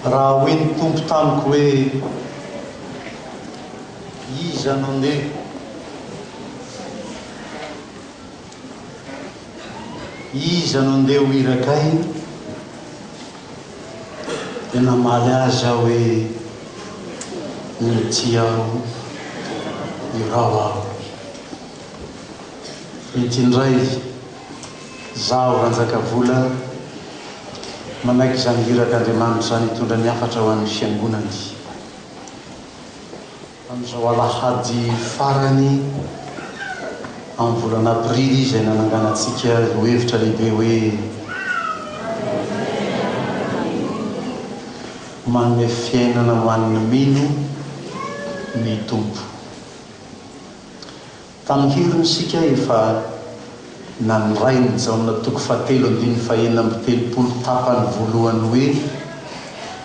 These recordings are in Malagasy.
Raha hoy ny Tompo tamiko hoe, Iza no ndeha? Iza no ndeha ho irakay? Dia namaly azy aho hoe, Inty aho, iraho aho. Inty indray, izaho Ranjakavola, manaiky izany irak'Andriamanitra izany hitondra ny hafatra ho an'ny Fiangonany. Amin'izao alahady farany amin'ny volana aprily izay nananganantsika lohevitra lehibe hoe Manome fiainana ho an'ny mino ny Tompo. Tamin'ny heriny isika efa nandray ny Jaona toko fahatelo andininy fahenina amby telopolo tapany voalohany hoe,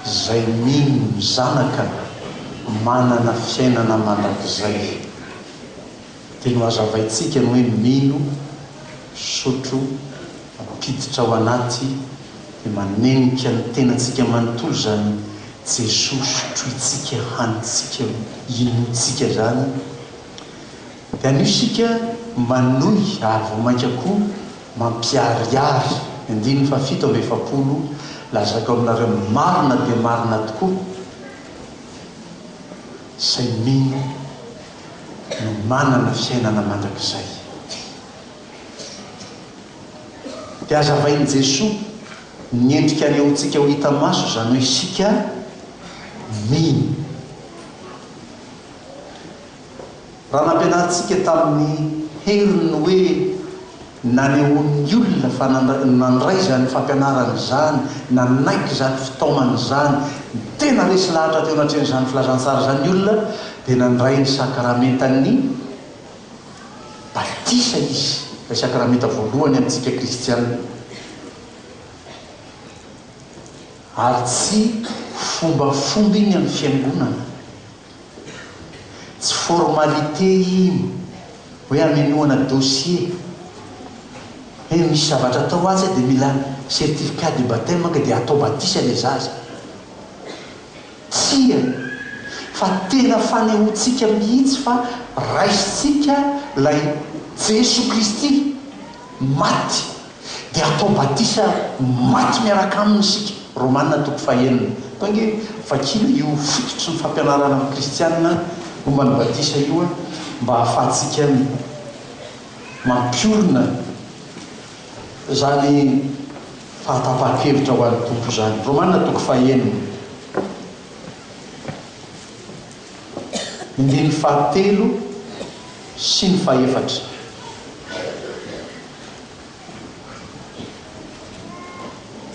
Izay mino ny Zanaka manana fiainana mandrakizay. Dia nohazavaintsika ny hoe mino, misotro, mampiditra ao anaty, dia manenika ny tenantsika manontolo izany Jesoa sotrointsika, hanintsika, inoantsika izany. Dia anio isika manohy ary vao mainka koa mampiharihary ny andininy fahafito amby 40, Lazaiko aminareo marina dia marina tokoa, izay mino no manana fiainana mandrakizay. Dia hazavain'i Jesoa ny endrika anehoantsika ho hita maso izany hoe isika mino. Raha nampianarintsika tamin'ny heriny ny hoe nanehoan'ny olona fa nandray izany fampianarana izany, nanaiky izany fitaomana izany, tena resy lahatra teo anatrehan'izany filazantsara izany ny olona, dia nandray ny sakramentan'ny batisa izy, ilay sakramenta voalohany amintsika kristiana. Ary tsy fombafomba iny amin'ny fiangonana. Tsy formalité iny hoe hamenoana dossier hoe misy zavatra atao atsy dia mila certificat de baptême ka dia atao batisa ilay zaza. Tsia! Fa tena fanehoantsika mihitsy fa raisintsika ilay Jesoa Kristy maty Dia atao batisa maty miaraka aminy isika, Romana toko fahenina. Atao ange vakiana io fototry ny fampianarana amin'ny kristiana momba ny batisa io mba hahafahantsika mampiorina izany fahatapahan-kevitra ho an'ny Tompo izany. Romana toko fahenina. Andininy fahatelo sy ny fahefatra.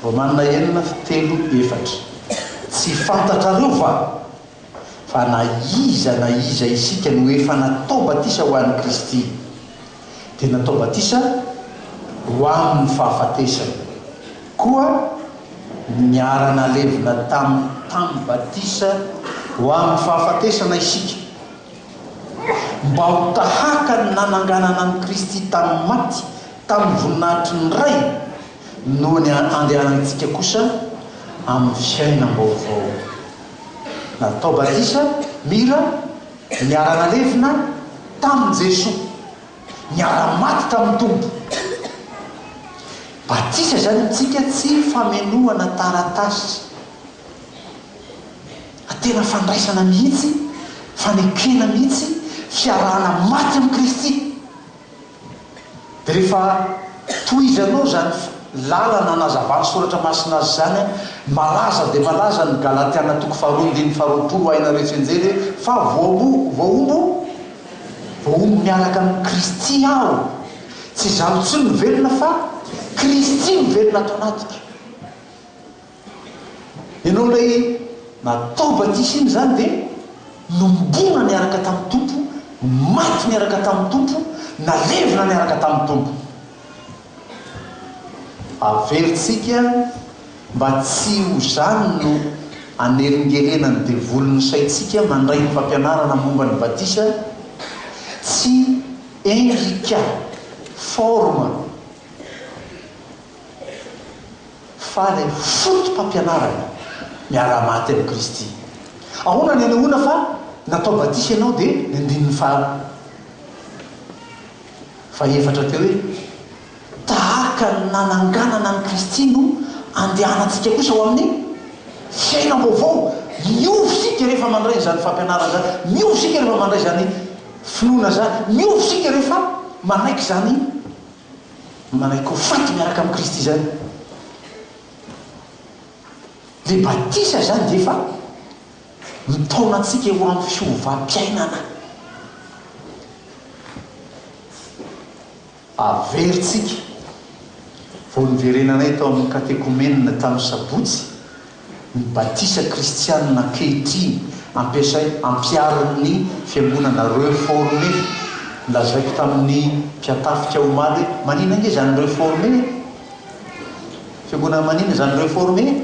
Romana 6, 3, 4. Tsy fantatrareo va fa na iza na iza isika no efa natao batisa ho an'i Kristy, dia natao batisa ho amin'ny fahafatesany? Koa niara-nalevina taminy tamin'ny batisa ho amin'ny fahafatesana isika, Mba ho tahaka ny nananganana an'i Kristy tamin'ny maty tamin'ny voninahitry ny Ray no ny andehanantsika kosa amin'ny fiainam-baovao. Natao batisa, mira, niara-nalevina tamin'i Jesoa, niara-maty tamin'ny Tompo. Batisa izany amintsika tsy famenoana taratasy. Fa tena fandraisana mihitsy, fanekena mihitsy, fiarahana maty amin'i Kristy. Dia rehefa tohizanao izany lalana anazavan'ny Soratra Masina azy izany an, malaza dia malaza ny Galatiana toko faharoa andininy faharoapolo hainareo tsianjery hoe fa voaombo, voaombo, voaombo miaraka amin'i Kristy aho. Tsy izaho intsony no velona fa Kristy no velona ato anatiko. Ianao ilay natao batisa iny izany dia nombona niaraka tamin'ny Tompo, maty niaraka tamin'ny Tompo, nalevina niaraka tamin'ny Tompo. Averintsika mba tsy ho izany no anelingelenan'ny devoly ny saintsika mandray ny fampianarana momba ny batisa, tsy endrika, forme, Fa ilay foto-pampianarana. Miara-maty amin'i Kristy. Ahoana ny anehoana fa natao batisa ianao dia ny andininy faha fahefatra teo hoe tahaka ny nananganana an'i Kristy no andehanantsika kosa ho amin'ny fiainam-baovao. Miova isika rehefa mandray izany fampianarana izany, miova isika rehefa mandray izany finoana izany, miova isika rehefa manaiky izany manaiky ho faty miaraka amin'i Kristy izany. Ilay batisa izany dia efa mitaona antsika ho amin'ny fiovam-piainana. Averintsika, vao niverenanay tao amin'ny katekomenina tamin'ny sabotsy, ny batisa kristianina ankehitriny ampiasai ampiharin'ny fiangonana reformé. Nolazaiko tamin'ny mpiantafika omaly hoe manina ange izany reformé e? Fiangonana manina izany reformé e?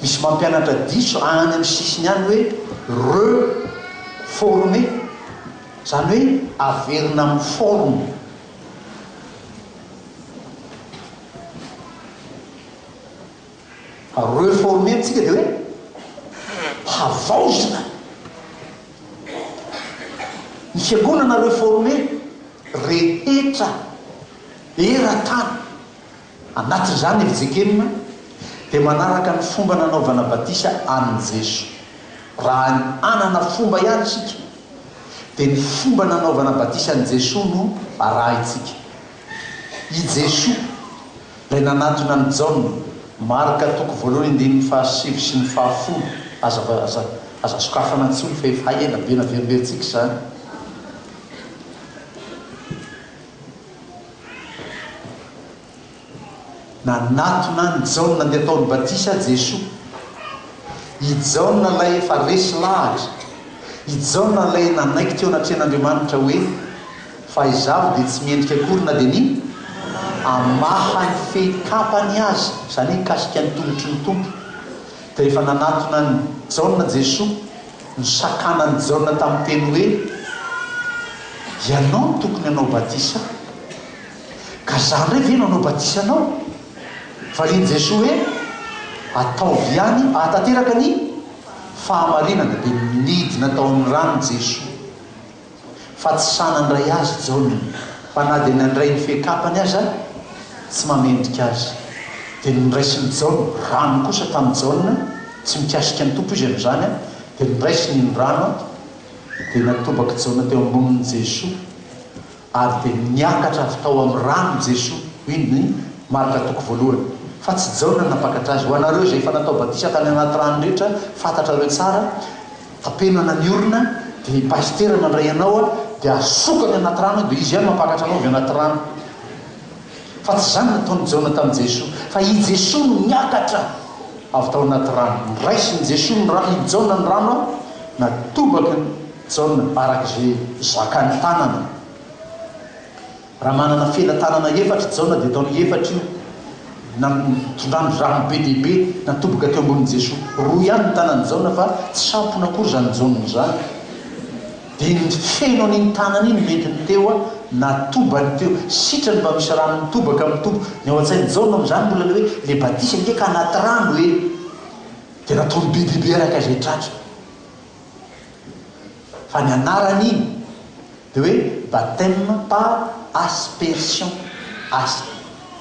Misy mampianatra diso any amin'ny sisiny any hoe re-formé. Izany hoe averina amin'ny forme. Reformer amintsika dia hoe havaozina. Ny fiangonana reformer rehetra eran-tany, anatin'izany ny fjkm, dia manaraka ny fomba nanaovana batisa an'i Jesoa. Raha hanana fomba ihany isika, dia ny fomba nanaovana batisa an'i Jesoa no arahintsika. I Jesoa, ilay nanatona an'i Jaona, Marka toko voalohany andininy fahasivy sy ny fahafolo, aza aza aza sokafana intsony fa efa hay ela be naverimberintsika izany. Nanatona an'i Jaona andeha ataony batisa Jesoa. I Jaona ilay efa resy lahatra. I Jaona ilay nanaiky teo anatrehan'Andriamanitra hoe, Fa izaho dia tsy mendrika akory na dia ny hamaha ny fehi-kapany aza, izany hoe hikasika ny tongotry ny Tompo. Dia rehefa nanatona an'i Jaona Jesoa, nosakana an'i Jaona tamin'ny teny hoe, Ianao no tokony hanao batisa ahy. Ka za ndray ve no hanao batisa anao? Valian'i Jesoa hoe, Ataovy ihany hahatanteraka ny fahamarinana. Dia nidina tao amin'ny rano Jesoa. Fa tsy sahy nandray azy Jaona, fa na dia nandray ny fehi-kapany aza, tsy mamendrika azy. Dia noraisin'i Jaona, rano kosa tamin'i Jaona, tsy mikasika ny Tompo izy amin'izany, dia noraisiny ny rano, dia natobak'i Jaona teo ambonin'i Jesoa. Ary dia niakatra avy tao amin'ny rano Jesoa, hoy ny Marka toko voalohany, fa tsy Jaona no nampakatra azy. Ho anareo izay efa natao batisa tany anaty rano rehetra, fantatrareo tsara, tapenana ny orona, dia i Pasitera nandray anao, dia asokany anaty rano, dia izy ihany mampakatra anao avy anaty rano. Fa tsy izany nataon'i Jaona tamin'i Jesoa, fa i Jesoa no niakatra avy tao anaty rano. Noraisin'i Jesoa ny rano, i Jaona ny rano, natobaky ny. Jaona, araka izay zakan'ny tanana. Raha manana fela-tanana efatra i Jaona dia ataony efatra io. Nitondrany rano be dia be natoboka teo ambonin'i Jesoa. Roa ihany ny tanan'i Jaona fa tsy sampona akory izany Jaona izany. Dia ny feno an'iny tanana iny nentiny teo, natobany teo. Sitrany mba misy rano mitobaka amin'ny Tompo. Ny ao an-tsain'i Jaona amin'izany mbola ilay hoe ilay batisa ange ka anaty rano e! Dia nataony be dia be araka izay tratra. Fa ny anaran'iny dia hoe baptême par aspersion, as,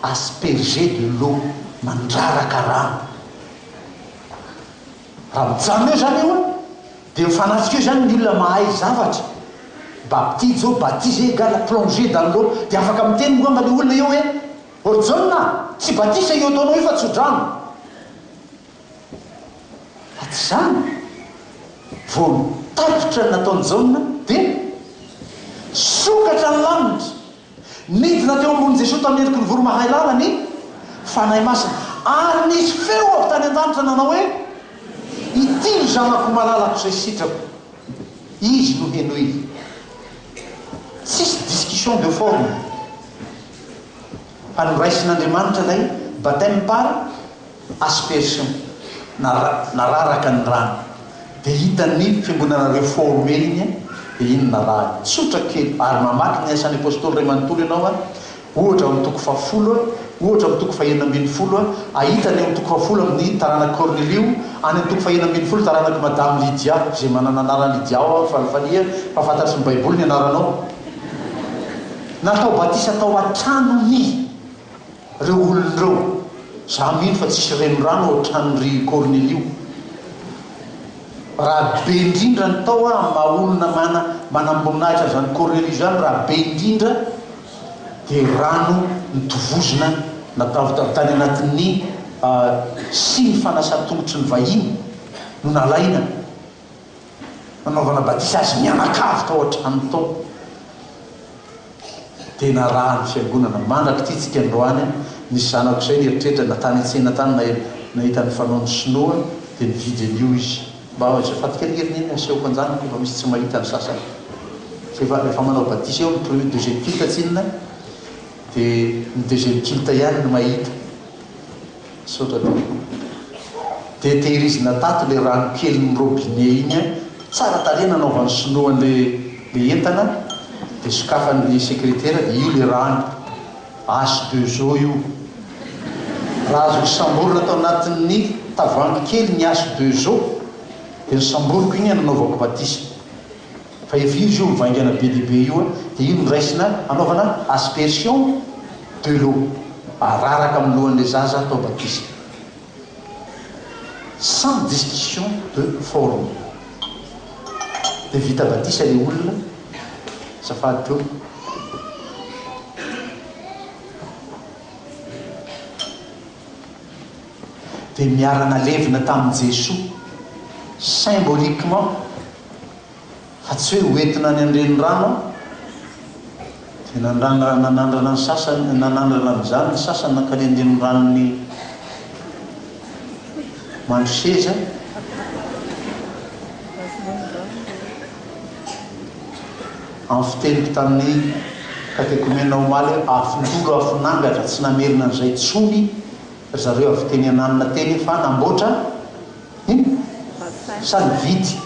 asperger de l'eau, mandraraka rano. Raha mijanona eo izany io an, dia mifanatrika eo izany ny olona mahay zavatra, baptizo, baptiser égale plonger dans l'eau, dia afaka miteny angamba ilay olona eo hoe, Ry Jaona a, tsy batisa io ataonao io fa tso-drano. Fa tsy izany, vao tapitra ny nataon'i Jaona dia nisokatra ny lanitra, nidina teo ambonin'i Jesoa tamin'ny endriky ny voromahailala ny Fanahy Masina, ary nisy feo avy tany an-danitra nanao hoe, Ity no Zanako malalako izay sitrako, Izy no henoy. Tsisy discussion de forme fa noraisin'Andriamanitra ilay baptême par Aspersion, nararaka ny rano dia hitan'ny fiangonana reforme iny dia iny narahiny. Tsotra kely ary mamaky ny asan'ny apostoly iray manontolo ianao an, ohatra ao amin'ny toko fahafolo an, Ohatra amin'ny toko fahenina 16, ahita ny ao amin'ny toko fahafolo amin'ny taranak'i Kornelio, any amin'ny toko fahenina 16 taranak'i Madame Lydia, izay manana anarana Lydia ao aho, falifalia fa fantatry ny Baiboly ny anaranao. Natao batisa tao an-tranony ireo olona ireo. Za mino fa tsisy renirano ao an-tranon'i Kornelio. Raha be indrindra ny tao amin'ny maha olona mana manamboninahitra an'izany Kornelio izany, raha be indrindra, dia rano notovozina natao avy tany anatin'ny siny fanasan-tongotry ny vahiny no nalaina nanaovana batisa azy mianakavy tao an-trano tao. Dia narahan'ny fiangonana mandrak'ity tsika androany. Nisy zanako izay nieritreritra na tany an-tsena tany nahita ny fanaon'ny sinoa dia nividy an'io izy. Mba azafady kely ange ry neny asehoko an-janako fa misy tsy mahita ny sasany. Rehefa rehefa manao batisa eo amin'ny premier deuxième culte tsinona dia ny deuxième culte ihany no mahita. Misaotra tompoko. Dia tehirizina tato ilay rano kelin'ny robinet iny an, tsara tarehy nanaovan'ny sinoa an'ilay ilay entana dia sokafan'ny sekretera dia io ilay rano, H2O io. Raha azoko samborina tao anatin'ny tavoahangy kely ny H2O dia nosamboriko iny nanaovako batisa. Fa efa izy io mivaingana be dia be io dia io no raisina anaovana aspersion de l'eau, araraka amin'ny lohan'ilay zaza atao batisa. Sans discussion de forme. Dia vita batisa ilay olona, azafady teo. Dia miara-nalevina tamin'i Jesoa, symboliquement, fa tsy hoe hoentina any an-drenirano an! Dia nandrana nanandrana ny sasany, nanandrana an'izany ny sasany nankany an-dreniranon'i Mandroseza. Amin'ny fiteniko tamin'ny katekomena omaly hoe afon-dolo afon'angatra, tsy namerina an'izay intsony ry zareo avy teny ananona teny fa namboatra inona? Sa nividy?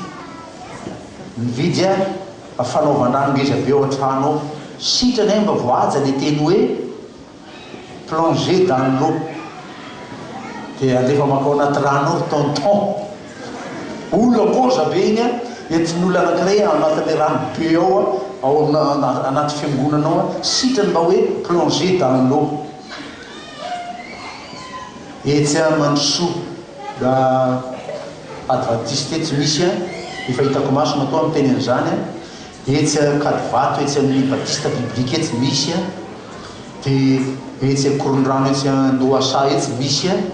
Nividy a fanaovan-drano ngeza be ao an-trano ao. Sitrany ay mba voahaja le teny hoe plonger dans l'eau. Dia alefa mankao anaty rano ao ry tonton. Olona ngôza be iny an, entin'olona anankiray ao anatin'ilay rano be ao an, ao anaty fiangonana ao an, sitrany mba hoe plonger dans l'eau. Etsy Mandrosoa raha advantiste etsy misy an, efa hitako maso matoa miteny an'izany an, etsy Ankadivato etsy amin'ny batista biblique etsy misy an, dia etsy Ankorondrano etsy Andohasaha etsy misy an,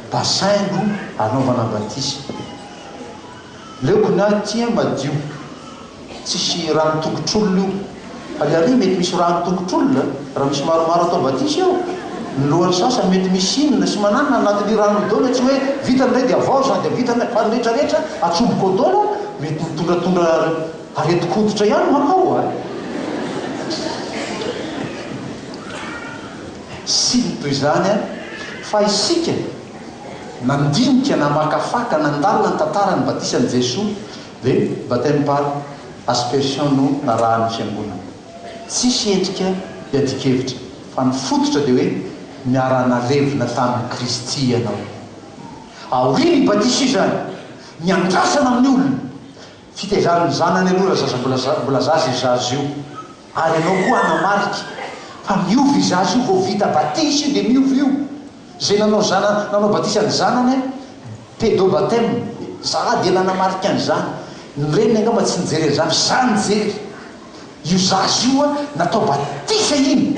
bassin no anaovana batisa. Leoko ny ahy tia madio. Tsisy rano tongotr'olona io. Fa le ary mety misy rano tongotr'olona raha misy maromaro atao batisa eo. Ny lohan'ny sasany mety misy inona sy mananona anatin'io rano io daholo e, tsy hoe vita ny iray dia avaozina dia vita ny iray fa ny rehetra rehetra atsoboka ao daholo mety mitondratondra aretin-koditra ihany mankao a. Sy ny toy izany a. Fa isika nandinika namakafaka nandalina ny tantaran'ny batisan'i Jesoa Dia baptême par aspersion no narahan'ny fiangonana. Tsisy endrika hiadian-kevitra fa ny fototra dia hoe niara-nalevina tamin'i Kristy ianao. Aorian'io batisa io izany, ny andrasana amin'ny olona, fitaizana ny zanany aloha raha zaza mbola mbola zaza io zaza io. Ary ianao koa hanamarika fa miova io zaza io vao vita batisa io dia miova io. Izay nanao zana nanao batisa ny zanany pédobaptême, za dia nanamarika an'izany, ny reniny angamba tsy nijery an'izany fa za nijery, io zaza io an natao batisa iny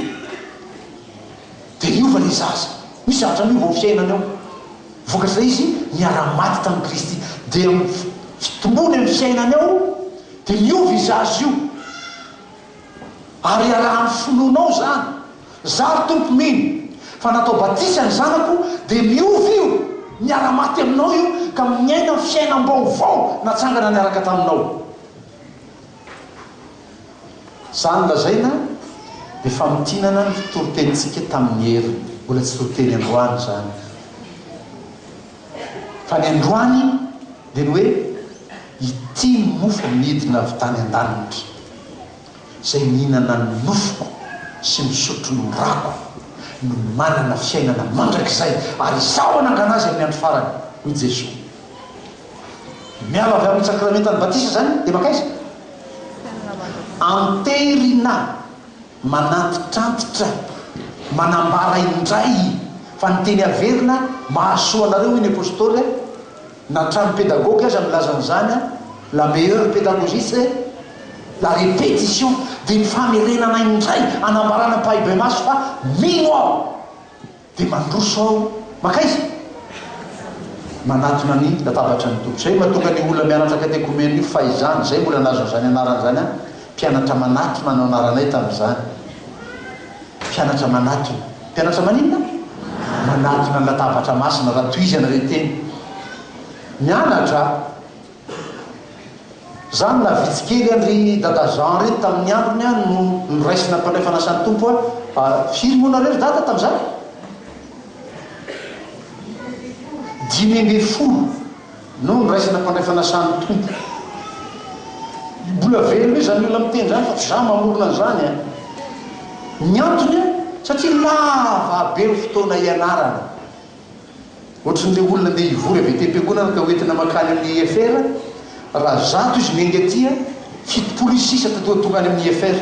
dia niova ilay zaza, misy zavatra miova ao fiainany ao, vokatr'ilay izy niara-maty tamin'i Kristy, dia amin'ny fitombony amin'ny fiainany ao dia miova io zaza io. Ary iarahan'ny finoanao izany. Za ry Tompo mino fa natao batisa ny zanako dia miova io, miara-maty aminao io ka miaina ny fiainam-baovao natsangana niaraka taminao. Izany lazaina dia famintinana ny toritenintsika tamin'ny heriny. Mbola tsy toriteny androany izany. Fa ny androany dia ny hoe ity ny mofo nidina avy tany an-danitra, izay mihinana ny nofoko sy misotro ny rako. no manana fiainana mandrakizay, ary Izaho hanangana azy amin'ny andro farany, hoy Jesoa. Miala avy amin'ny sakramentan'ny batisa izany dia mankaiza? Anterina, manantitrantitra, manambara indray fa ny teny averina mahasoa anareo hoy ny Apostoly, na hatramin'ny pedagogy aza milaza an'izany, la meilleure pédagogie c'est la répétition, dia ny famerenana indray anambarana ampahibemaso fa mino aho. Dia mandroso aho mankaiza? Manatona ny latabatra ny Tompo. Izay mahatonga ny olona mianatra katekomena io fahizany, izay mbola nahazo an'izany anarana izany aho, mpianatra manatona no anaranay tamin'izany. Mpianatra manatona. Mpianatra maninona? Manatona ny latabatra masina, raha tohizana ilay teny. Mianatra. Zany na vitsy kely an ry dada Jean reto tamin'ny androny an no noraisina mpandray fanasan'ny Tompo an, firy moa nareo ry dada tamin'izany? 15 no noraisina mpandray fanasan'ny Tompo. Mbola velona eo izany olona miteny izany fa tsy za mamorona an'izany an. Ny antony an, satria lava be ny fotoana ianarana. Ohatran'ilay olona andeha hivory avy aty am-piangonana ka hoentina mankany amin'ny IFR, raha zato izy miainga aty, 70 izy sisa taloha tonga any amin'ny IFR.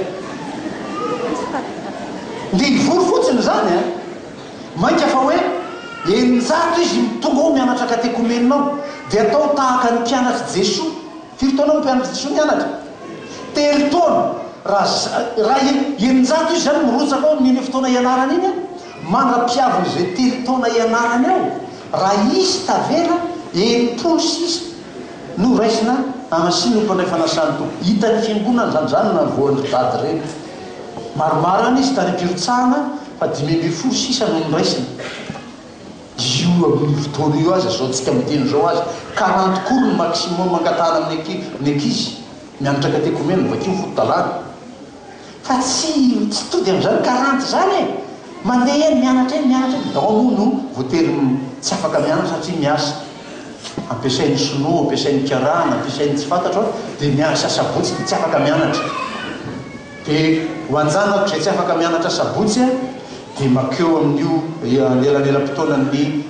Ndeha hivory fotsiny izany an! Mainka fa hoe 600 izy tonga ao mianatra katekomenina ao, dia atao tahaka ny mpianatr'i Jesoa. Firy taona ny mpianatr'i Jesoa nianatra? Telo taona. Raha raha 600 izy izany mirotsaka ao amin'iny fotoana ianarana iny an, Mandra-piavin'izay telo taona ianarany ao, raha hisy tavela, 60 sisa no raisina hamasina ho mpandray fanasan'ny Tompo. Hitan'ny fiangonana izany, izany no nahavoan'ry dada ireny. Maromaro ihany izy tany am-pirotsahana fa 15 sisa no noraisina. Io amin'io fotoana io aza, izao tsika miteny izao aza, quarante cours ny maximum angatahana amin'ny ankizy mianatra katekomena, vakio ny foto-dalàna. Fa tsy tsy tody amin'izany quarante izany e! Mandeha eny mianatra eny mianatra eny, ao moa no voatery tsy afaka mianatra satria miasa. Ampiasain'ny sinoa, ampiasain'ny karana, ampiasain'ny tsy fantatro an, dia miasa sabotsy dia tsy afaka mianatra. Dia ho an-janako izay tsy afaka mianatra sabotsy an, dia makeo amin'io anelanelam-potoanan'ny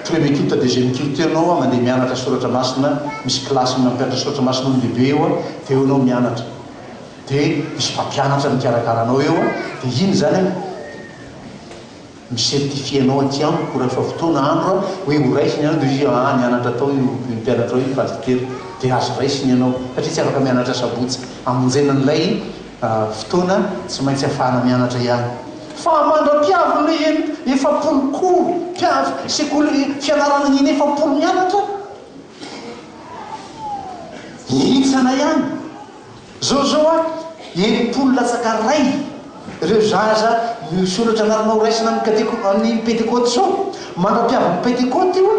Premier culte, deuxième culte eo ianao mandeha mianatra soratra masina, misy kilasy mampianatra soratra masina olon-dehibe eo dia eo ianao mianatra. Dia misy mpampianatra mikarakara anao eo dia iny izany mi-certifier anao aty amiko rehefa fotoana andro hoe ho raisina ianao dia hoy izy ah nianatra tao io mpianatra io pasitera dia azo raisina ianao satria tsy afaka mianatra sabotsy hamonjena an'ilay Fotoana tsy maintsy afahana mianatra ihany. Fa mandra-piavin'ilay eny 40 cours, mpiavy, sekoly fianarana eny 40 mianatra, hihintsana ihany. Zao zao a, 60 latsaka ray ireo zaza misoratra anarana ho raisina amin'ny kateko, amin'ny pentekoty zao. Mandra-piavin'ny pentekoty io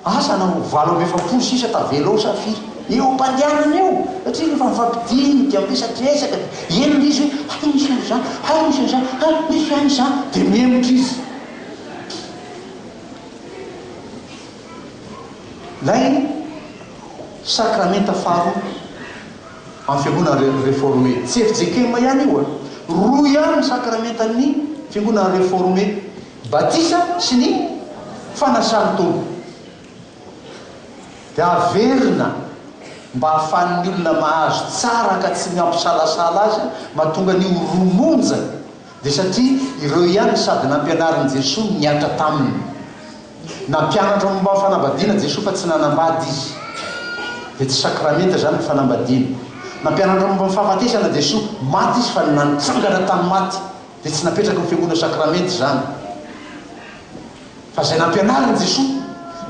a. Asa na ho 48 sisa tavela ao sa firy? Eo am-pandehanana eo, satria rehefa mifampidinika, miresadresaka dia eny ilay izy hoe hay misy an'izany, hay misy an'izany, hay misy an'izany, dia mihemotra izy. Ilay sakramenta faharoa amin'ny fiangonana Reformé, tsy fjkm ihany io a! Roa ihany ny sakramentan'ny fiangonana Reformé. Batisa sy ny fanasan'ny Tompo dia averina mba hahafahan'ny olona mahazo tsara ka tsy mampisalasala azy mahatonga an'io roa monja dia satria ireo ihany sady nampianarin'i Jesoa no nihatra taminy. Nampianatra momba ny fanambadiana Jesoa fa tsy nanambady izy. Dia tsy sakramenta izany ny fanambadiana. Nampianatra momba ny fahafatesana Jesoa, maty izy fa nantsangana tamin'ny maty. Dia tsy napetraky ny Fiangonana Sakramenta izany. Fa izay nampianarin'i Jesoa,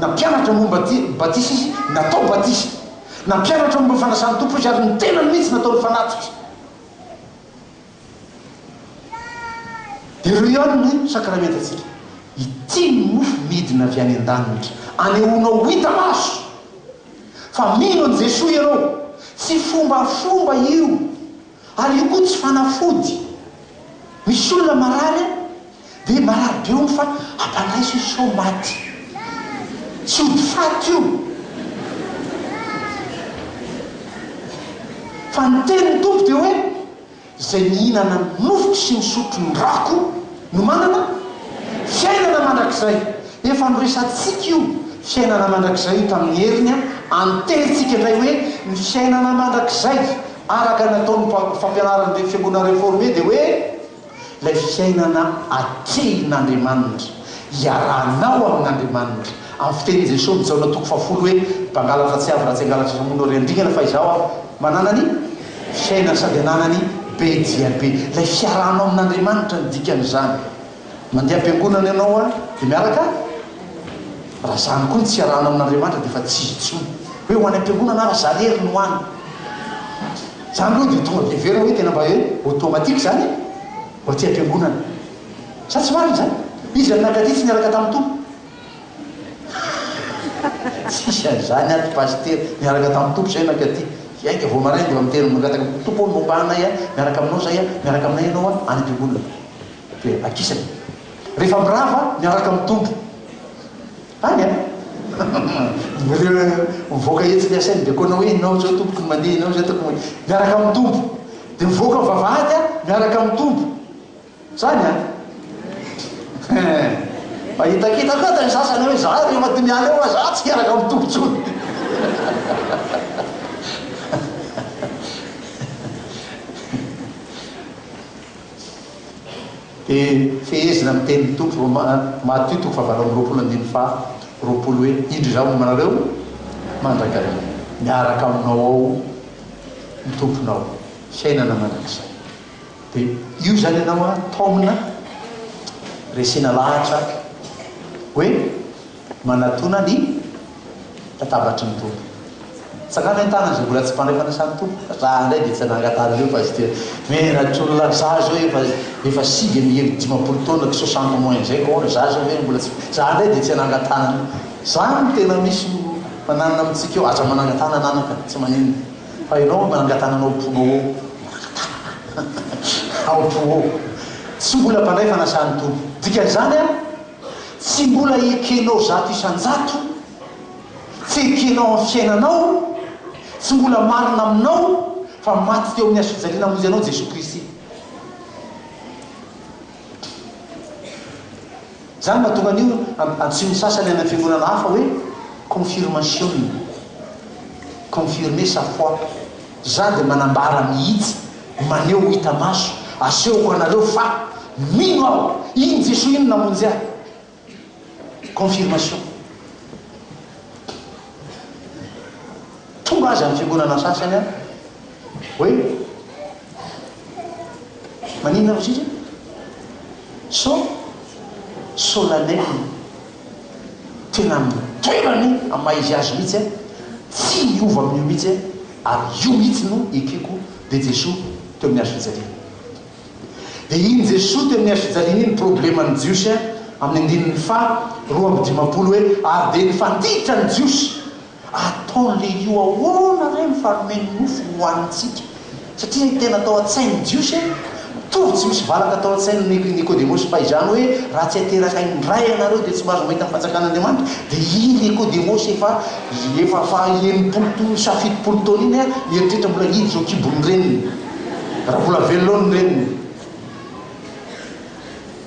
nampianatra momba ty batisa Izy, natao batisa. Nampianatra momba ny fanasan'ny Tompo Izy ary ny tenany mihitsy nataony fanatitra. Dia ireo ihany ny sakramentantsika. Ity ny mofo midina avy any an-danitra. Anehoanao ho hita maso fa mino an'i Jesoa ianao. Tsy fombafomba io. Ary io koa tsy fanafody. Misy olona marary an, dia marary be hono fa ampandraiso izy sao maty. Tsy ody faty io. Fa ny tenin'ny Tompo dia hoe, Izay mihinana ny nofoko sy misotro ny rako no manana fiainana mandrakizay. Efa noresatsika io fiainana mandrakizay io tamin'ny heriny an, anterintsika indray hoe ny fiainana mandrakizay araka ny ataon'ny fampianaran'ny fiangonana reformé dia hoe ilay fiainana atrehin'Andriamanitra, iarahanao amin'Andriamanitra. Amin'ny fitenin'i Jesoa amin'ny Jaona toko fahafolo hoe, Mpangalatra tsy avy raha tsy hangalatra sy hamono ary handringana fa izaho aho manana ny fiainana sady ananany be dia be. Ilay fiarahanao amin'Andriamanitra no dikan'izany. Mandeha am-piangonana ianao an, dia miaraka? Raha izany koa ny tsy iarahanao amin'Andriamanitra dia efa tsy izy intsony. Hoe ho any am-piangonana aho raha za irery no any. Izany aloha dia tonga dia heverina hoe tena mba hoe automatique izany e, ho aty am-piangonana. Sa tsy marina izany? Iza no nankaty tsy niaraka tamin'ny Tompo? Tsisy an'izany ato Pasitera, niaraka tamin'ny Tompo izay nankaty. Hiainga vao maraina dia efa miteny mangataka amin'ny Tompo aho momba anay a, miaraka aminao izahay a, miaraka aminay ianao a, any am-piangonana. Dia akisany. Rehefa mirava, miaraka amin'ny Tompo. Any an! Ireo mivoaka etsy ny asainy dia koa hoe ianao izao tompoko no mandeha, ianao izao tokony miaraka amin'ny Tompo. Dia mivoaka ny vavahady an, miaraka amin'ny Tompo. Zany an! Hein! Mba hitakitaka ato ny sasany hoe za rehefa ty miala eo za tsy hiaraka amin'ny Tompo intsony. Dia fehezina amin'ny tenin'ny Tompo Roma, Matio toko fahavalo amby 20 andininy faha 20 hoe, Indro izaho momba anareo mandrakariva. Miaraka aminao ao ny Tomponao. Fiainana mandrakizay. Dia io izany ianao an, taomina, resena lahatra hoe manatona ny latabatry ny Tompo. Tsangano ny tanana izay mbola tsy mpandray fanasan'ny Tompo. Za indray dia tsy nangatanareo Pasitera. Menatr'olona za zao efa efa 59 taona ko 60 moins zay ko ahoana za zao ve mbola tsy za indray dia tsy hanangatanana. Zany no tena misy mananona amintsika eo. Aza manangatanana anaka, tsy maninona. Fa ianao manangatanana ao am-ponao ao. Manangatanana ao am-po ao. Tsy mbola mpandray fanasan'ny Tompo. Dikan'izany an, tsy mbola ekenao 100%. Tsy ekenao amin'ny fiainanao, tsy mbola marina aminao fa maty teo amin'ny hazofijaliana hamonjy anao Jesoa Kristy. Izany no mahatonga an'io antsoin'ny sasany any amin'ny fiangonana hafa hoe confirmation, confirmer sa foi. Za dia manambara mihitsy, maneho ho hita maso, asehoko anareo fa mino aho, iny Jesoa iny namonjy ahy. Confirmation. Tonga aza ny fiangonana sasany an, hoe maninona rozy izy? So, solennel. Tena amin'ny toerany amin'ny maha izy azy mihitsy an, tsy hiova amin'io mihitsy an, ary io mihitsy no ekeko dia Jesoa teo amin'ny hazo fijaliana. Dia iny Jesoa teo amin'ny hazofijaliana iny probleman'ny Jiosy amin'ny andininy faha 52 hoe ary dia nifanditra ny Jiosy, ataon'ilay io ahoana re ny fanome ny nofo hohanintsika? Satria tena tao an-tsain'ny Jiosy mitovy tsy misy valaka tao an-tsain'i Nikodemosy fa izany hoe raha tsy ateraka indray ianareo dia tsy mahazo mahita ny fanjakan'Andriamanitra dia i Nikodemosy efa efa faha 60 taona sa 70 taona iny mieritreritra mbola hiditra ao an-kibon'ny reniny. Raha mbola velona ao ny reniny.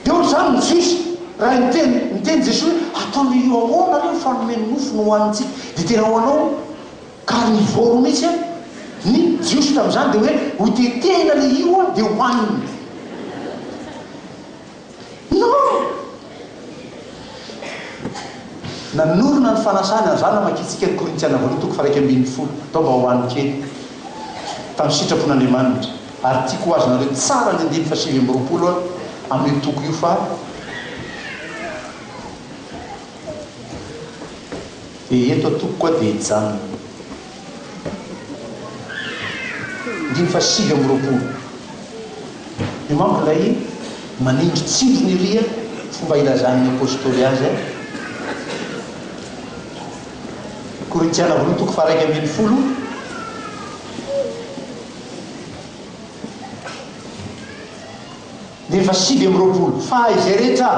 Dia ohatr'izany ny Jiosy, raha niteny, niteny Jesoa hoe, ataon'io io ahoana re ny fanome ny nofo no hohanintsika? Dia tena ho anao carnivore mihitsy an! Ny Jiosy tamin'izany dia hoe, hotetehina ilay io an, dia hohanina. Non! Nanorina ny fanasany ary izany namakiantsika ny Korintiana voalohany toko faha 11, atao mba ho any kely, tamin'ny sitrapon'Andriamanitra. Ary tiako ho azonareo tsara ny andininy faha 29 amin'io toko io fa dia eto atoko koa dia hijanona. Andininy faha 29. Io manko ilay manindritsindrona ery a, fomba ilazan'ny Apostoly azy a. Korintiana voalohany toko faha 11. Andininy faha 29, Fa izay rehetra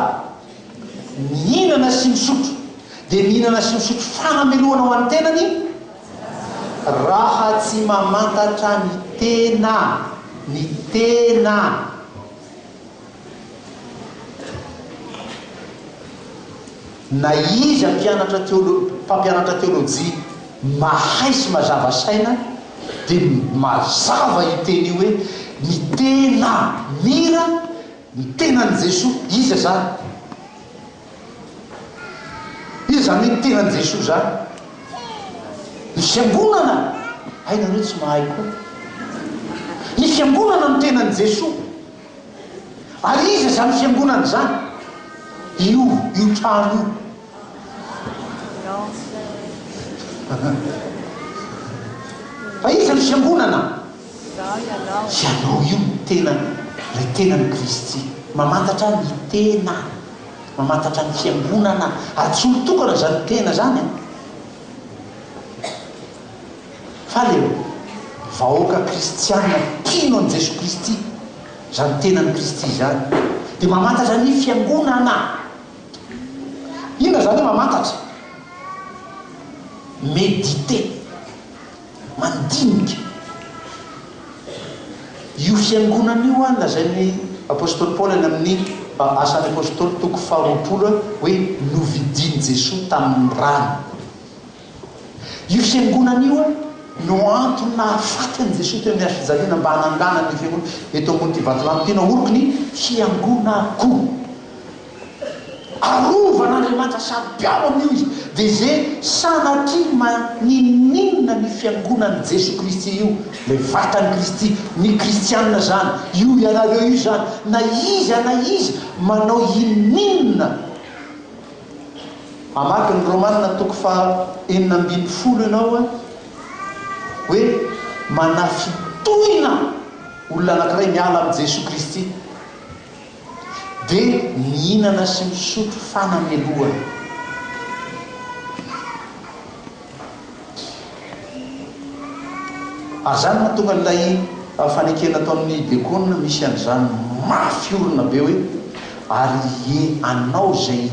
mihinana sy misotro, dia mihinana sy misotro fanamelohana ho an'ny tenany, raha tsy mamantatra ny tena. Ny tena. Na iza mpianatra teolo, mpampianatra teolojia mahay sy mazava saina dia mazava io teny io hoe ny tena mira ny tenan'i Jesoa. Iza izany? Iza izany hoe ny tenan'i Jesoa izany? Ny fiangonana! Hay nareo tsy mahay koa. Ny fiangonana no tenan'i Jesoa. Ary iza izany fiangonana izany? Io, io trano io. Fa iza ny fiangonana? Ianao io no tena, ilay tenan'i Kristy. Mamantatra ny tena, mamantatra ny fiangonana. Ary tsy olon-tokana izany tena izany an. Fa le vahoaka kristiana mpino an'i Jesoa Kristy, izany tenan'i Kristy izany, dia mamantatra ny fiangonana. Inona izany hoe mamantatra? Méditer, mandinika. Io fiangonana io an, lazain'ny Apostoly Paoly any amin'ny Asan'ny Apostoly toko faharoapolo hoe novidian'i Jesoa tamin'ny rany. Io fiangonana io no antony nahafaty an'i Jesoa teo amin'ny hazo fijaliana mba hananganany ny fiangonana eto amboni'ity vatolampy ity naoriko ny fiangonako. Arovan'Andriamanitra saro-piaro amin'io izy. Dia ze sanatria maninon'inona ny fiangonan'i Jesoa Kristy io, ilay vatan'i Kristy, ny kristianina izany, io ianareo io izany, na iza na iza manao inoninona, Hamaky ny Romana toko faha 16 ianao hoe manafintohina olona anankiray miala amin'i Jesoa Kristy dia mihinana sy misotro fanamelohana. Ary izany mahatonga an'ilay fanekena ataon'ny diakona misy an'izany mafy orina be hoe ary ie anao izay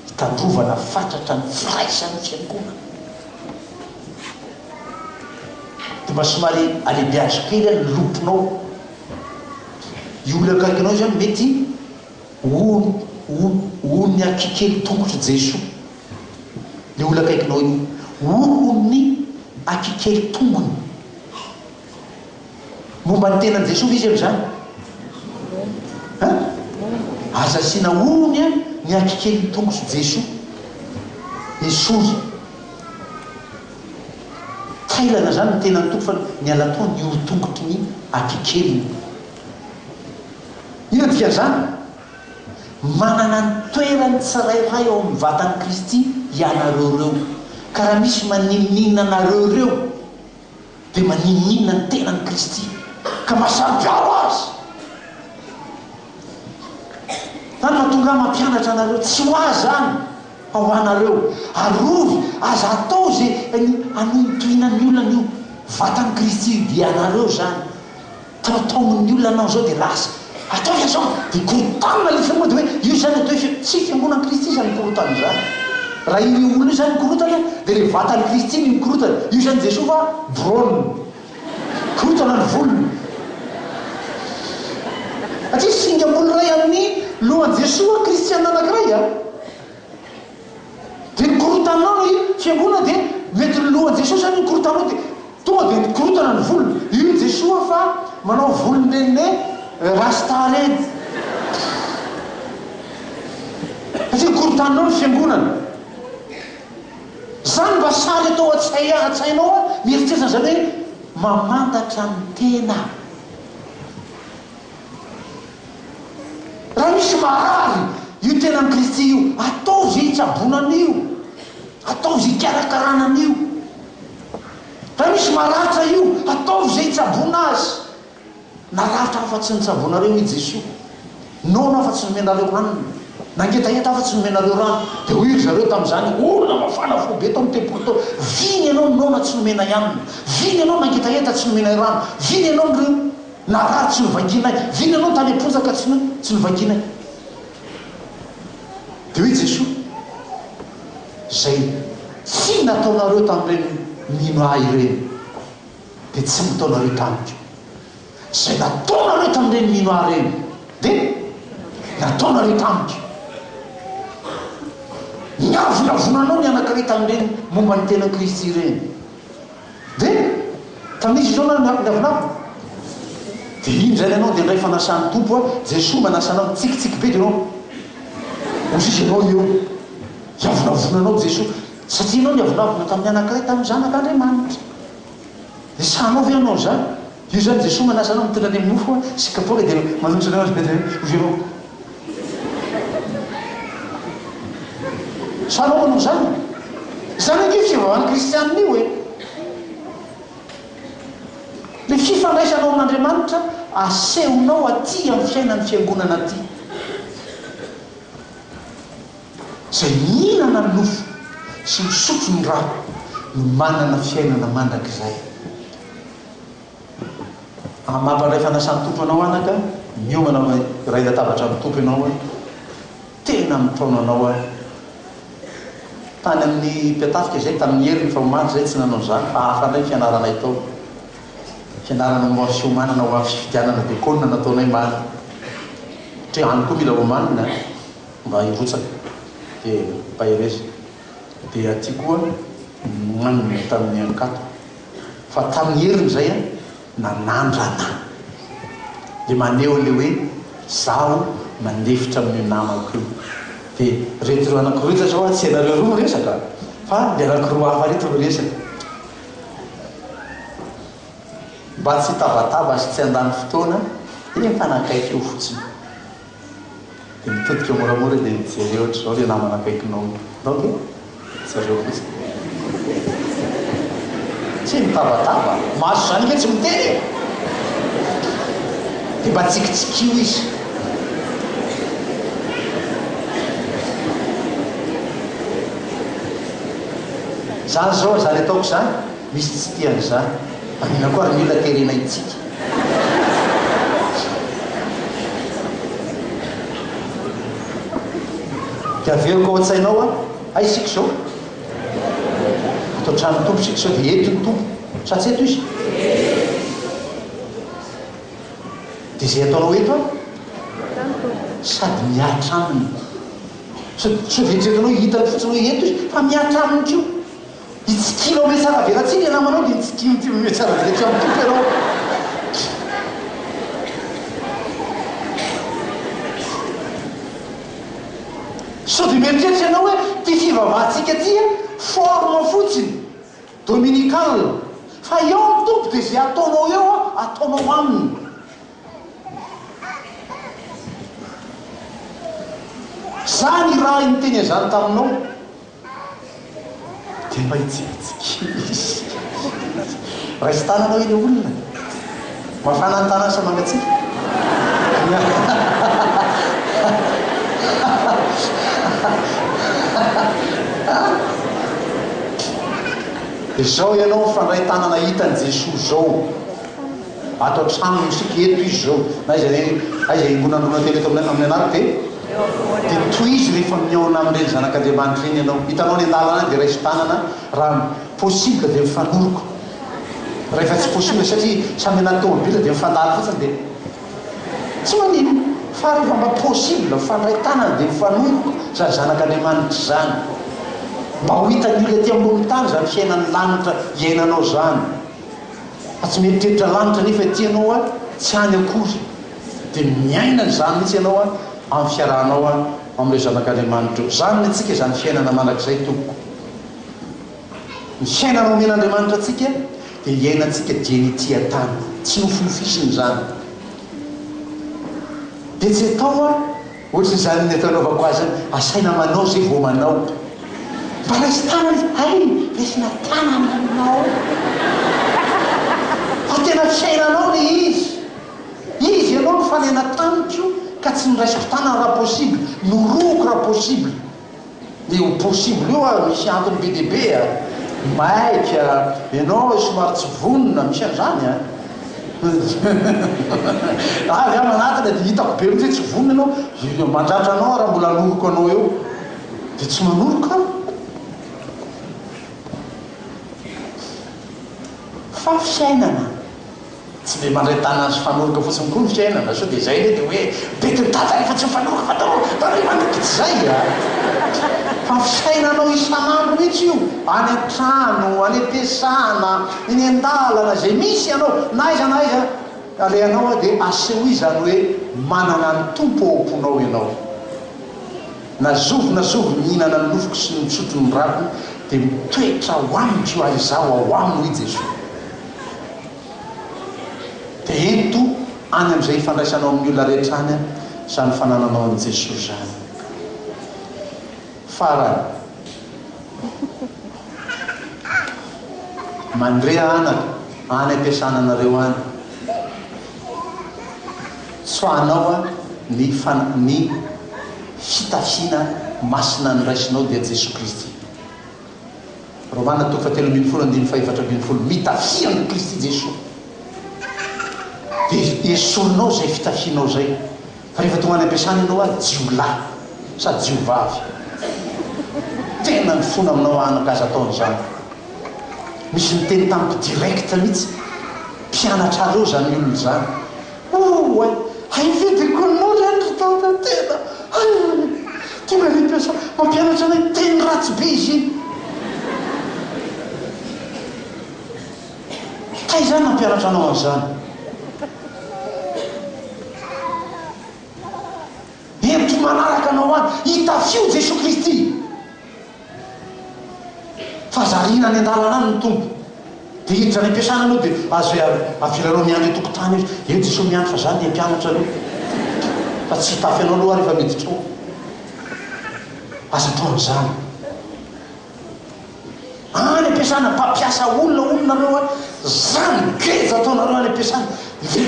hitandrovana fatratra ny firaisan'ny fiangonana. Dia mba somary alehibeazo kely ny lopinao. Io olona akaikinao io izany mety ho ho ho ny akikely tongotr'i Jesoa. Le olona akaikinao io. Hohon'ny akikely tongony. Momba ny tenan'i Jesoa ve izy amin'izany? Hein? Aza asiana hohony an ny akikelin'ny tongotr'i Jesoa. Esory. Tailana izany ny tenan'ny Tompo fa niala tao ny hohon-tongotry ny akikeliny. Inona dikan'izany? Manana ny toerany tsirairay ao amin'ny vatan'i Kristy ianareo ireo. Ka raha misy maninoninona anareo ireo, dia maninoninona ny tenan'i Kristy, ka mahasaropiaro azy. Izany mahatonga ahy mampianatra anareo, tsy ho ahy izany, fa ho anareo. Arovy, aza atao izay hanohintohinan'ny olona an'io vatan'i Kristy io, dia ianareo izany. Taotaomin'ny olona anao zao dia lasa. Ataovy an'izao! Dia korotanina ilay fiangonana dia hoe io izany atao hoe fiangonana. Tsy fiangonan'i Kristy izany mikorotana izany. Raha ireo olona io izany mikorotana dia ilay vatan'i Kristy no mikorotana. Io izany Jesoa fa drone. Mikorotana ny volony. Satria singam-bolo iray amin'ny lohan'i Jesoa kristiana anankiray a. Dia nikorotanao ny fiangonana dia mety ny lohan'i Jesoa zany nikorotanao dia tonga dia nikorotana ny volony. Io Jesoa fa manao volon'ireny rasta reny. Satria nikorotanao ny fiangonana. Zany mba sary atao an-tsainao an, mieritreritra an'izany hoe mamantatra ny tena. Raha misy marary io tenan'i Kristy io, ataovy izay hitsaboana an'io, ataovy izay hikarakarana an'io. Raha misy maratra io, ataovy izay hitsaboana azy. Naratra aho fa tsy nitsaboanareo, hoy Jesoa. Noana aho fa tsy nomenareo hanina. Nangetaheta aho fa tsy nomenareo rano. Dia hoy ry zareo tamin'izany, Olona mafana fo be tao amin'ny tempoly tao, vina ianao noana tsy nomenay hanina, vina ianao nangetaheta tsy nomenay rano, vina ianao nireo. Narary tsy novakianay. Vina ianao tany am-ponja ka tsy tsy novakianay. Dia hoy Jesoa, Izay tsy nataonareo tamin'ireny mino Ahy ireny, dia tsy nataonareo tamiko. Izay nataonareo tamin'ireny mino ahy ireny, dia nataonareo tamiko. Niavonavonanao ny anankiray tamin'ireny momba ny tenan'i Kristy ireny. Dia, tamin'iza izao nareo niavonavona? Dia iny izany ianao dia indray fanasan'ny Tompo a, Jesoa manasa anao, mitsikitsiky be dia ianao, hoy izy ianao eo, hiavonavonanao Jesoa, satria ianao niavonavona tamin'ny anankiray tamin'ny zanak'Andriamanitra. Dia sahinao ve hanao izany? Io izany Jesoa manasa anao mitondra ny mofo sy kapoaka dia manontsona anao dia hoy ianao, Sahinao manao izany? Izany ange fivavahan'ny kristianina io e! Ilay fifandraisanao amin'Andriamanitra asehonao aty amin'ny fiainan'ny fiangonana aty. Izay mihinana ny nofo sy misotro ny rà no manana fiainana mandrakizay. Amin'ny maha mpandray fanasan'ny Tompo anao anaka, miomana ho iray latabatra amin'ny Tompo ianao an, tena mitaona anao aho. Tany amin'ny mpiatafika izay tamin'ny heriny fa omaly izay tsy nanao izany fa hafa indray ny fianaranay tao. Fianarana momba ny fiomanana ho amin'ny fifidianana dekona nataonay omaly. Satria any koa mila omanina mba hirotsaka dia mpahereza. Dia aty koa nomanina tamin'ny ankato. Fa tamin'ny heriny izay an, nanandrana. Dia maneho an'ilay hoe zaho mandefitra amin'io namako io. Dia ireto roa anankiroa ireto zao an, tsy ianareo roa miresaka fa ilay anankiroa hafa ireto miresaka. Mba tsy hitabataba sy tsy handany fotoana dia mifanakaiky eo fotsiny. Dia mitodika moramora dia mijery ohatr'izao ilay namana akaikinao io. Donc jereo fotsiny. Tsy mitabataba. Maso izany ange tsy miteny e! Dia mba tsikitsikiho izy. Izany izao, izany ataoko izany, misy tsy tia an'izany. Maninona koa ary ny olona terena hitsiky? Dia averiko ao an-tsainao an, aiza isika izao? Ato an-tranon'ny Tompo isika izao, dia eto ny Tompo. Sa tsy eto Izy? Dia izay ataonao eto an, sady mihatra aminy. Sao sao dia eritreretinao hitany fotsiny hoe eto izy, fa mihatra aminy koa. Hitsikilo amin'ny hatsaravelatsihy ilay namanao dia hitsikilo ity amin'ny hatsaravelatsihy amin'ny Tompo ianao. Sao dia mieritreritra ianao hoe ity fivavahantsika ity forme fotsiny, dominical, fa eo ny Tompo dia izay ataonao eo ataonao aminy. Za nirahy niteny an'izany taminao. Dia mba hitsikitsiky izy. Raiso tanana hoe ilay olona. Mafana ny tanany sa mangatsiaka? Izao ianao mifandray tanana hitan'i Jesoa izao. Ato an-tranony isika, eto izy izao. Na aiza na aiza hiangonan'olona telo eto amin'ny anarako dia dia tohizo rehefa mihaona amin'ireny zanak'Andriamanitra ireny ianao. Hitanao any an-dalana any dia raiso tanana, raha possible dia mifanoroka. Rahefa tsy possible satria samy anaty tomobile dia mifandalo fotsiny dia tsy maninona. Fa rehefa mba possible mifandray tanana dia mifanoroka izany zanak'Andriamanitra izany. Mba ho hitan'ny olona ety ambonin'ny tany izany fiainan'ny lanitra iainanao izany. Fa tsy mieritreritra lanitra nefa ity ianao a, tsy any akory. Dia miaina an'izany mihitsy ianao a, amin'ny fiarahanao a, amin'ireo zanak'Andriamanitra ireo. Izany ny antsika izany fiainana mandrakizay tompoko. Ny fiainana omen'Andriamanitra antsika dia iainantsika dieny ety an-tany. Tsy nofinofisina izany. Dia tsy atao a. Ohatran'izany ny fanaovako azy zany, asaina manao zay vao manao. Mba raiso tanana izy, hay raisina tanana ianao. Fa tena fiainanao le izy. Izy ianao nifanena tamiko ka tsy noraisiko tanana raha possible, norohiko raha possible. Io possible io ary misy antony be dia be a! Maika, ianao somary tsy vonona, misy an'izany a! Avy aho manatona dia hitako be mihitsy hoe tsy vonona ianao, mandratra anao aho raha mbola anoroko anao eo. Dia tsy manoroka aho. Fa fiainana. Tsy le mandray tanana sy fanoroka fotsiny koa ny fiainana, sao dia izay anie dia hoe be dada rehefa tsy mifanoroka fa atao rehefa tsy izay a! Fa fiainanao isan'andro mihitsy io, any an-trano, any am-piasana, eny an-dalana, izay misy ianao, na aiza na aiza alehanao dia asehoy izany hoe manana ny Tompo ao am-ponao ianao. Na zovy na zovy mihinana ny nofoko sy misotro ny rako dia mitoetra ao amiko ary izaho ao aminy hoy Jesoa. Dia ento any amin'izay ifandraisanao amin'ny olona rehetra any izany fanananao an'i Jesoa izany. Farany. Mandrea anaka, any am-piasana anareo any. Tsoahanao ny ny fitafiana masina noraisinao dia Jesoa Kristy. Romana toko fahatelo ambinifolo andininy fahefatra ambinifolo Mitafia an'i Kristy Jesoa dia esorinao izay fitafianao izay fa rehefa tonga any am-piasana ianao ary jiolahy sady jiovavy tena mifona aminao anaka aza atao an'izany misy niteny tamiko direct mihitsy mpianatrareo izany olona izany Oay! Hay ve dia koninao izany ry dada tena hay! Tonga any am-piasana mampianatra anay teny ratsy be izy iny. Taiza aho nampianatra anao an'izany? Ento manaraka anao any, itafio Jesoa Kristy. Fa zarina any an-dalana any ny Tompo. Dia hiditra any am-piasana ianao dia aza avelanao miandry an-tokotany eo izy. Eo Jesoa miandry fa za ndeha hampianatra anao. Fa tsy hitafy anao aloha aho rehefa miditra ao. Aza atao an'izany. Any am-piasana, mpampiasa olona hono nareo an! Zany geja ataonareo any am-piasana. Ve,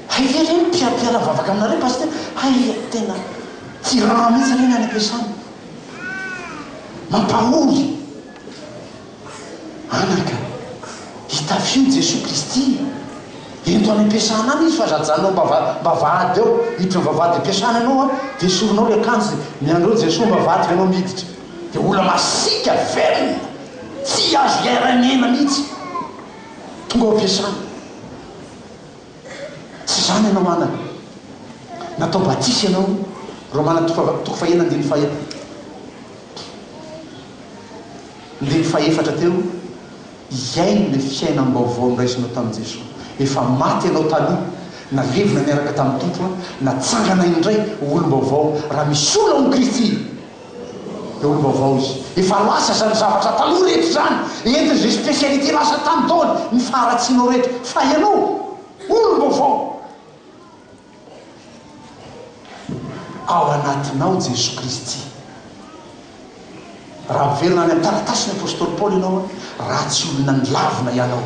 hay ve ireny mpiara-mivavaka aminareo Pasitera? Hay tena tyran mihitsy ireny any am-piasana. Mampahory. Anaka, itafio Jesoa Kristy. Ento any am-piasana any izy fa aza ajanona ao am-bavahady ao. Hiditra am vavahady am-piasana ianao an, dia esorinao ilay akanjo dia miandry eo Jesoa am-bavahady fa ianao miditra. Dia olona masiaka, velona, tsy azo iairan'aina mihitsy. Tonga ao am-piasana. Tsy izany ianao anaka. Natao batisa ianao, Romana toko fahenina andininy faha andininy fahefatra teo, hiaino ilay fiainam-baovao noraisinao tamin'i Jesoa. Efa maty ianao taloha, nalevina niaraka tamin'ny Tompo, natsangana indray ho olom-baovao. Raha misy olona ao amin'i Kristy, dia olom-baovao izy. Efa lasa izany zavatra taloha rehetra izany, entin'izay spécialité lasa tany daholo ny faharatsianao rehetra, fa ianao olom-baovao. Ao anatinao Jesoa Kristy. Raha miverina any amin'ny taratasin'ny Apostoly Paoly ianao, raha tsy olona nilavina ianao,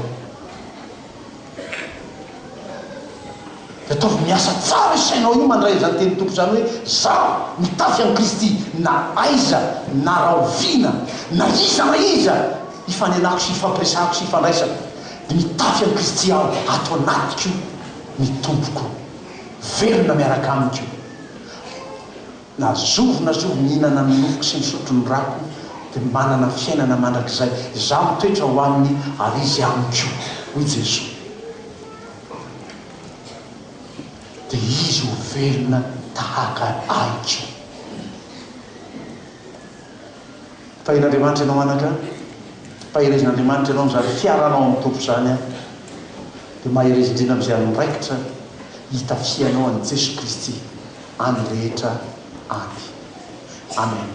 Dia ataovy miasa tsara io sainao io mandray izany tenin'ny Tompo izany hoe, Izaho mitafy an'i Kristy na aiza na rahoviana na iza na iza ifanenako sy ifampiresahako sy ifandraisako dia mitafy an'i Kristy aho ato anatiko ny Tompoko velona miaraka amiko na zovy na zovy mihinana ny nofoko sy misotro ny rako dia manana fiainana mandrakizay izaho mitoetra ao aminy ary izy amiko hoy Jesoa. Dia izy ho velona tahaka ahy koa. Tahin'Andriamanitra ianao anaka, tahirezin'Andriamanitra ianao amin'izany fiaranao amin'ny Tompo izany an, dia mahereza indrindra amin'izay andraikitra hitafianao an'i Jesoa Kristy any rehetra any. Amen.